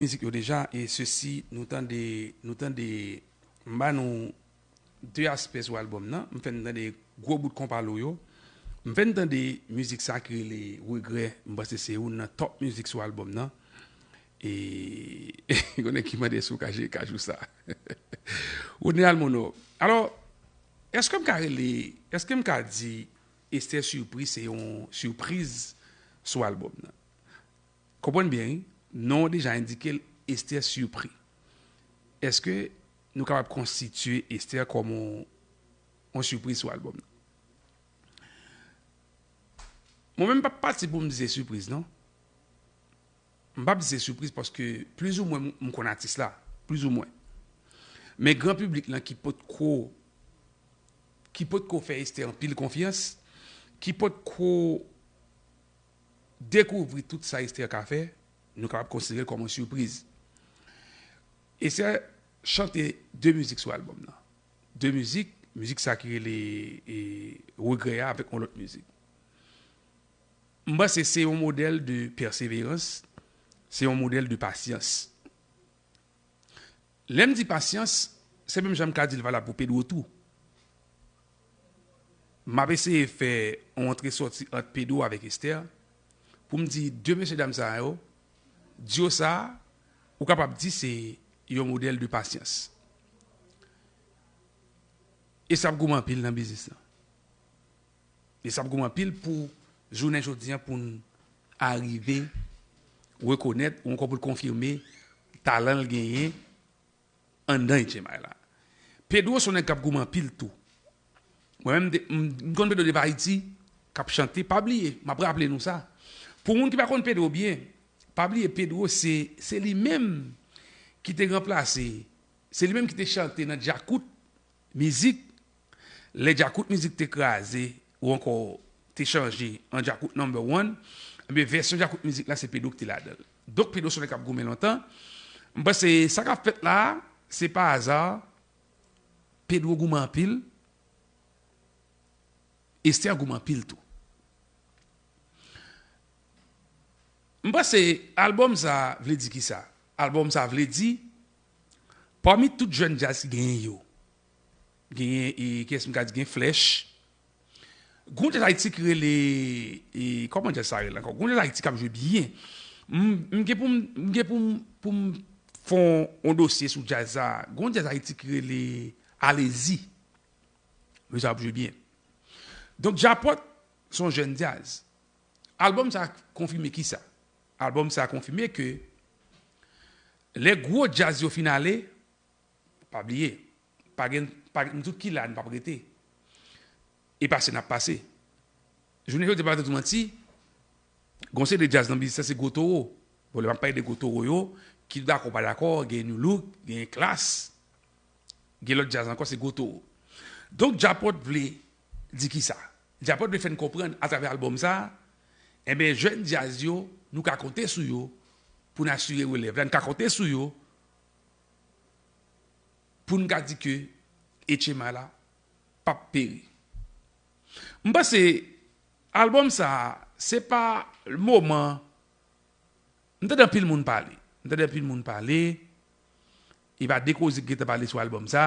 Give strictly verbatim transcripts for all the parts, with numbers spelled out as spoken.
mizik yo deja, e sesi, nou tande, nou tande, m ba nou de aspè sou albòm nan. M fè n tande gwo bout konpa lou yo. M fè n tande mizik sa ki rele Regrè. M panse se youn nan top mizik sou albòm nan. E, konnen ki mande si w ka jwe kajou sa. Rodney Almono. Alò, èske m ka rele, èske m ka di Esther Surpris se yon sipriz sou albòm nan? Konprann byen, wi. Non an deja endike l, Esther Surpris. Èske nou kapab konstitye Esther kòm yon, yon sipriz sou albòm nan? Mwen menm, m p ap pati pou m di se sipriz, non. M p ap di se sipriz paske plizoumwen m, m konn atis la, plizoumwen. Men gran piblik lan ki potko, ki potko fè Esther anpil konfyans, ki potko dekouvri tout sa Esther ka fè, nou kapab konsidere l kòm yon sipriz. Esther chante de mizik sou albòm nan. De mizik, mizik sa ki rele, e, Regrè a avèk yon lòt mizik. M panse se yon modèl de pèseverans, se yon modèl de pasyans. Lè m di pasyans, se menm jan m ka di l valab pou Pedro tou. M ap eseye fè yon antre sòti ant Pedro avèk Esther pou m di de mesye dam sa yo, duo sa, ou kapab di se yon modèl de pasyans. E sa ap goumen anpil nan biznis lan. E sa ap goumen anpil pou jounen jodi a pou n arive rekonèt ou ankò pou l konfime talan l genyen anndan H M I la. Pedro se yon nèg k ap goumen anpil tou. Mwen menm, m te- m m konn Pedro depi Ayiti, k ap chante. Pa bliye, m ap raple nou sa. Pou moun ki pa konn Pedro byen, pa bliye Pedro se, se li menm ki te ranplase, se li menm ki te chante nan Djakout mizik, lè Djakout mizik te kraze ou ankò te chanje an Djakout number one, ebyen vèsyon Djakout mizik la se Pedro ki te ladan l. Donk Pedro se yon nèg k ap goumen lontan. M panse sa k ap fèt la a, se pa aza. Pedro goumen anpil, Esther goumen anpil tou. M panse albòm sa vle di kisa? Albòm sa vle di, pami tout jèn djaz ki genyen yo, genyen, e, kiyès m ka di, gen Flèch. Gon djaz Ayiti ki rele, e, kòman djaz sa rele ankò? Gon djaz Ayiti k ap jwe byen. M, m gen pou m, m gen pou m, pou m fè yon dosye sou djaz sa. Gon djaz Ayiti ki rele Alezi. Mesye ap jwe byen. Donk, Djapòt se yon jèn djaz. Albòm sa konfime kisa? Albòm sa konfime ke lè gwo djaz yo fin ale, pa bliye, pa gen, pa gen, nou tout ki la, nou p ap rete. E pase, n ap pase. Jounen jodi, pa di manti, gon seri de djaz nan biznis la, se gwo towo. Bon, lè m ap pale de gwo towo yo, ki dakò, pa dakò, gen Nu Look, gen Klass, gen lòt djaz ankò, se gwo towo. Donk, Djapòt vle di kisa? Djapòt vle fè n konprann atravè albòm sa, enben, jèn djaz yo, nou ka konte sou yo pou n asire relèv la, n ka konte sou yo pou n ka di ke H M I la p ap peri. M panse albòm sa, se pa moman, m tande anpil moun pale. M tande anpil moun pale. E pa de koze ki gentan pale sou albòm sa.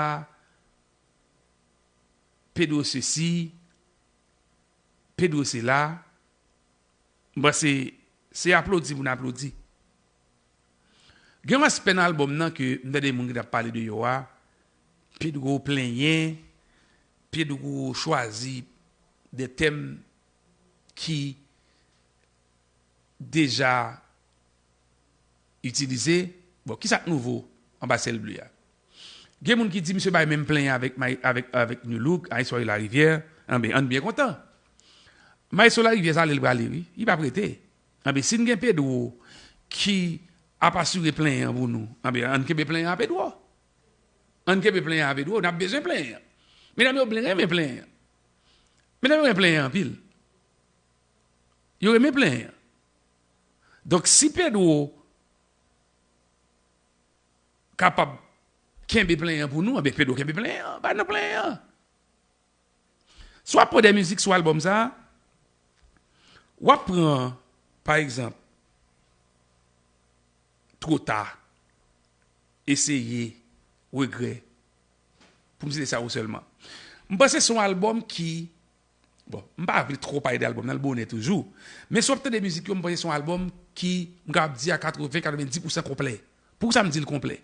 Pedro sesi, Pedro sela. M panse se aplodi pou n aplodi. Gen yon aspè nan albòm nan ke m tande moun ki t ap pale de yo a, Pedro plenyen, Pedro chwazi de tèm ki deja itilize. Bon, kisa k nouvo anba syèl ble a? Gen moun ki di misye bay menm plenyen avèk May-, avèk, avèk Nu Look, Maestro Larivye. Anben, ann byen kontan. Maestro Larivye, se ale l prale, wi. Li p ap rete. Anben, si n gen Pedro ki ap asire plenyen an pou nou, anben, ann kenbe plenyen an a Pedro. Ann kenbe plenyen an a Pedro. N ap bezwen plenyen an. Medam yo byen renmen plenyen an. Medam yo renmen plenyen an anpil. Yo renmen plenyen an. Donk, si Pedro kapab kenbe plenyen an pou nou, anben, Pedro kenbe plenyen an, ba nou plenyen an. Si w ap pran de mizik sou albòm sa, w ap pran, pa egzanp, Two Ta. eseye, regrè. Pou m site sa yo sèlman. M panse se yon albòm ki, bon, m pa vle twò pale de albòm nan, l bonè toujou. Men si w ap tande mizik yo, m panse se yon albòm ki, m kapab di a katreven, katrevenndis pousan konplè. Poukisa m di l konplè?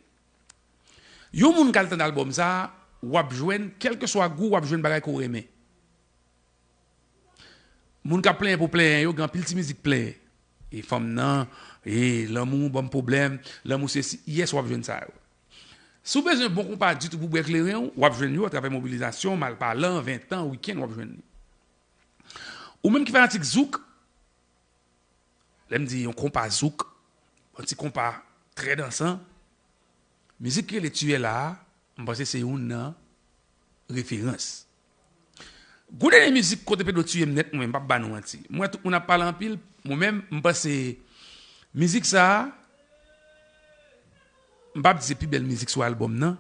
Yon moun k al tande albòm sa a, w ap jwenn, kèlkeswa gou, w ap jwenn bagay ke w renmen. Moun k ap plenyen pou plenyen yo, gen anpil ti mizik plenyen. E fanm nan, e lanmou ban m pwoblèm, lanmou sesi, yes, w ap jwenn sa yo. Si w bezwen bon konpa ditou pou bwè kleren w, w ap jwenn yo atravè mobilizasyon, malpalan, ventan, wikenn, w ap jwenn li. Ou menm ki fanatik zouk, lè m di yon konpa zouk, yon ti konpa trè dansan, mizik ki rele Tiyè La a, m panse se youn nan referans. Gwo dènye mizik kote Pedro tiye m nèt, mwen menm, m p ap ba nou manti. Mwen, tout moun ap pale anpil, mwen menm, m panse mizik sa a, m p ap di se pi bèl mizik sou albòm nan,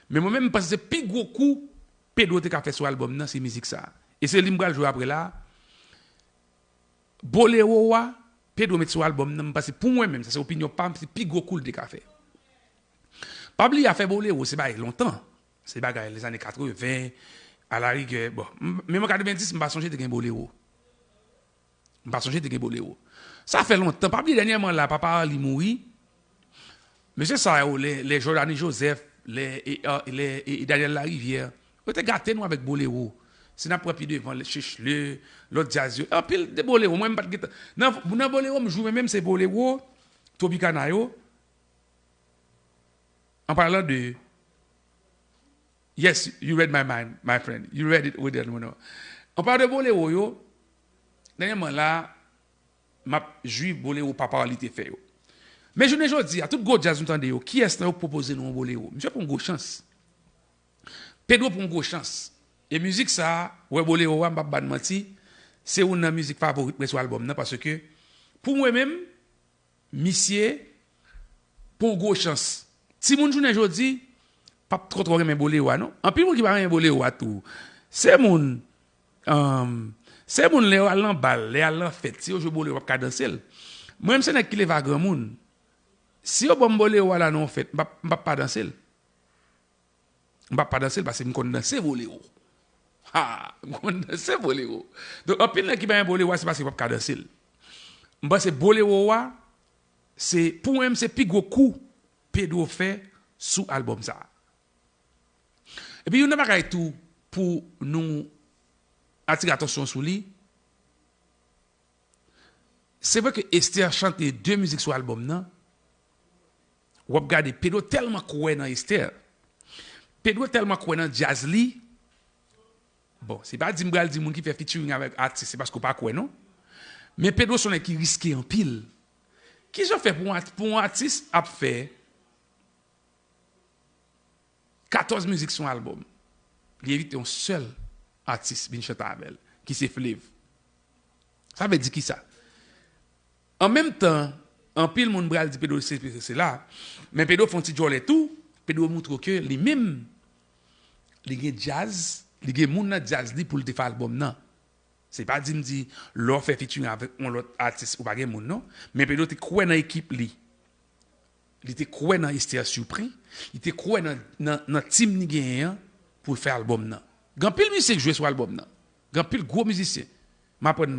men mwen menm, m panse se pi gwo kou Pedro te ka fè sou albòm nan, se mizik sa a. E se li m pral jwe apre la. Bolero a, Pedro met sou albòm nan, m panse pou mwen menm, sa se opinyon pa m, se pi gwo kou l te ka fè. Pa bliye afè bolero, se bagay lontan. Se bagay lèzane katreven, alarigè, bon, m- menm an katrevenndis, m pa sonje te gen bolero. M pa sonje te gen bolero. Sa fè lontan, pa bliye dènyèman la, papa Arly mouri. Mesye sa yo, lè, lè Jordany Joseph, lè, e, a, lè, e, e Daniel Larivière, yo te gate nou avèk bolero. Si n ap pran pi devan, lè Chechle, lòt djaz yo, anpil de bolero. Mwen, m pa t gentan. Nan, nan bolero, m jwe menm, se bolero, Tropicana yo. An palan de, yes, you read my mind, my friend. You read it within one hour. An palan de bolero yo, dènyèman la, m ap jwi bolero papa Arly te fè yo. Men jounen jodi a, tout gwo djaz nou tande yo, kiyès nan yo pwopoze nou yon bolero? Misye pran yon gwo chans. Pedro pran yon gwo chans. E mizik sa a, wè bolero a, m p ap ba n manti, se youn nan mizik favorit mwen sou albòm nan, paske pou mwen menm, misye pran yon gwo chans. Timoun jounen jodi p ap twò twò renmen bolero a, non. Anpil moun ki pa renmen bolero a tou, se moun, um, se moun lè yo al nan bal, lè yo al nan fèt, si yo jwe bolero, yo p ap ka danse l. Mwen menm, se nèg ki leve a granmoun. Si yo ban m bolero a la nan yon fèt, m p ap, m p ap pa danse l. M p ap pa danse l paske m konn danse bolero. Ha! M konn danse bolero. Donk, anpil nèg ki pa renmen bolero a, se paske yo p ap ka danse l. M panse bolero a, se, pou mwen, se pi gwo kou Pedro fè sou albòm sa a. Epi, youn nan bagay tou pou nou atire atansyon sou li, se vre ke Esther chante de mizik sou albòm nan. W ap gade, Pedro tèlman kwè nan Esther. Pedro tèlman kwè nan djaz li. Bon, se pa di m pral di moun ki fè featuring avèk atis, se paske w pa kwè, non. Men Pedro se yon nèg ki riske anpil. Kijan fè pou yon at-, pou yon atis ap fè katòz mizik sou yon albòm, li envite yon sèl atis vin chante avè l, ki se Flev. Sa vle di kisa? An menm tan, anpil moun pral di Pedro sesi, Pedro sela, men Pedro fè yon ti djòlè tou, Pedro montre w ke li menm, li gen djaz, li gen moun nan djaz li pou l te fè albòm nan. Se pa di m di, lè w fè featuring avèk yon lòt atis, ou pa gen moun, non. Men Pedro te kwè nan ekip li. Li te kwè nan Esther Surpris. Li te kwè nan, nan, nan team li genyen an pou l fè albòm nan. Gen anpil mizisyen k jwe sou albòm nan. Gen anpil gwo mizisyen. M aprann,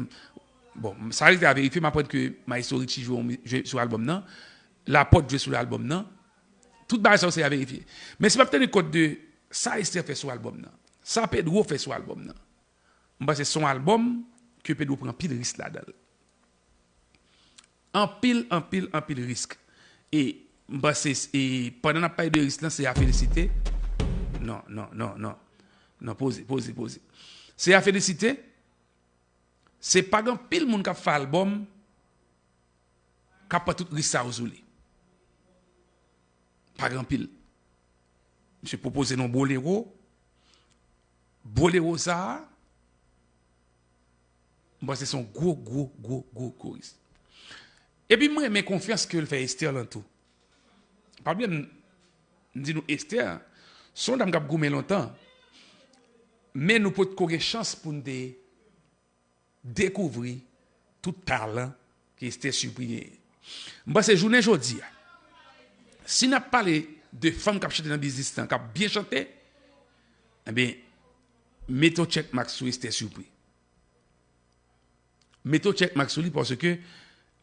bon, sa rete a verifye, m aprann ke Maestro Richie jwe, jwe sou albòm nan. Laporte jwe sou albòm nan. Tout bagay sa yo se a verifye. Men si m ap teni kont de sa Esther fè sou albòm nan, sa Pedro fè sou albòm nan, m panse se yon albòm ke Pedro pran anpil risk ladan l. Anpil, anpil, anpil risk. E m panse, e pandan n ap pale de risk lan, se a felisite. Non, non, non, non. Non, poze, poze, poze. Se a felisite. Se pa gen anpil moun k ap fè albòm k ap pran tout risk sa yo sou li. Pa gen anpil. Misye pwopoze nou bolero. Bolero sa a, m panse se yon gwo, gwo, gwo, gwo, gwo risk. Epi m renmen konfyans ke l fè Esther lan tou. Pa bliye m, m di nou Esther, se yon dam k ap goumen lontan. Men nou potko gen chans pou n te dekouvri tout talan ke Esther Surpris genyen. M panse jounen jodi a, Si n ap pale de fanm k ap chante nan biznis lan, k ap byen chante, ebyen, mete yon check mark sou Esther Surpris. Mete yon check mark sou li paske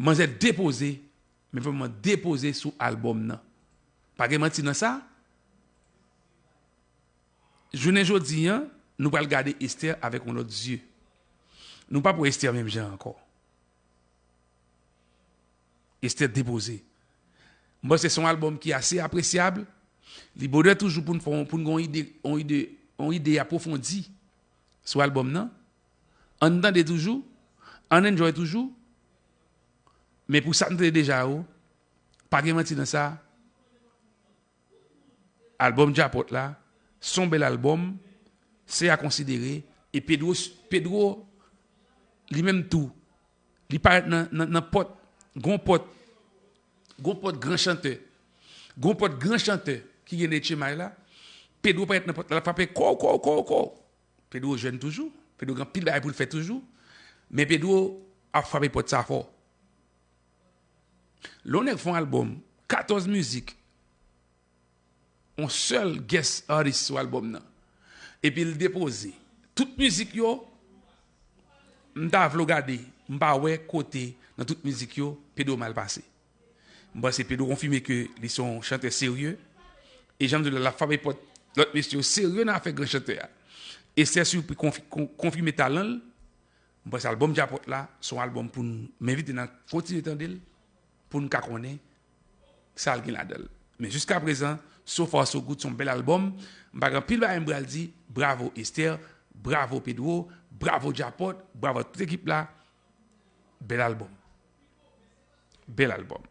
manzè depoze, men vrèman depoze sou albòm nan. Pa gen manti nan sa. Jounen jodi a, nou pral gade Esther avèk yon lòt zye. Nou p ap wè Esther menm jan ankò. Esther depoze. M panse se yon albòm ki ase apresyab. Li bonè toujou pou n fè yon, pou n gen yon ide, yon ide, yon ide apwofondi sou albòm nan. Ann tande toujou, ann enjoy toujou. Men pou sa n tande deja yo, pa gen manti nan sa. Albòm Djapòt la, se yon bèl albòm, se a konsidere, e Pedro, Pedro, li menm tou, li parèt nan, nan, nan pòt, gon pòt, gon pòt gran chantè, gon pòt gran chantè ki gen H M I la, Pedro parèt nan pòt la, l ap frape kò, kò, kò, kò. Pedro jèn toujou, Pedro gen anpil bagay pou l fè toujou, men Pedro ap frape pòt sa fò. Lè yon nèg fè yon albòm, katòz mizik, yon sèl guest artist sou albòm nan, epi l depoze tout mizik yo, m ta vle w gade, m pa wè kote nan tout mizik yo Pedro mal pase. M panse Pedro konfime ke li se yon chantè serye, e jan m di w la, l ap frape pòt lòt mesye yo serye nan afè gran chantè a. Esther Surpris konfi-, kon-, konfime talan l. M panse albòm Djapòt la se yon albòm pou n, m envite n a kontinye tande l, pou n ka konnen sa l gen ladan l. Men jiskaprezan, so far so good, se yon bèl albòm. M pa gen anpil bagay m pral di. Bravo Esther, bravo Pedro, bravo Djapòt, bravo tout ekip la. Bèl albòm. Bèl albòm.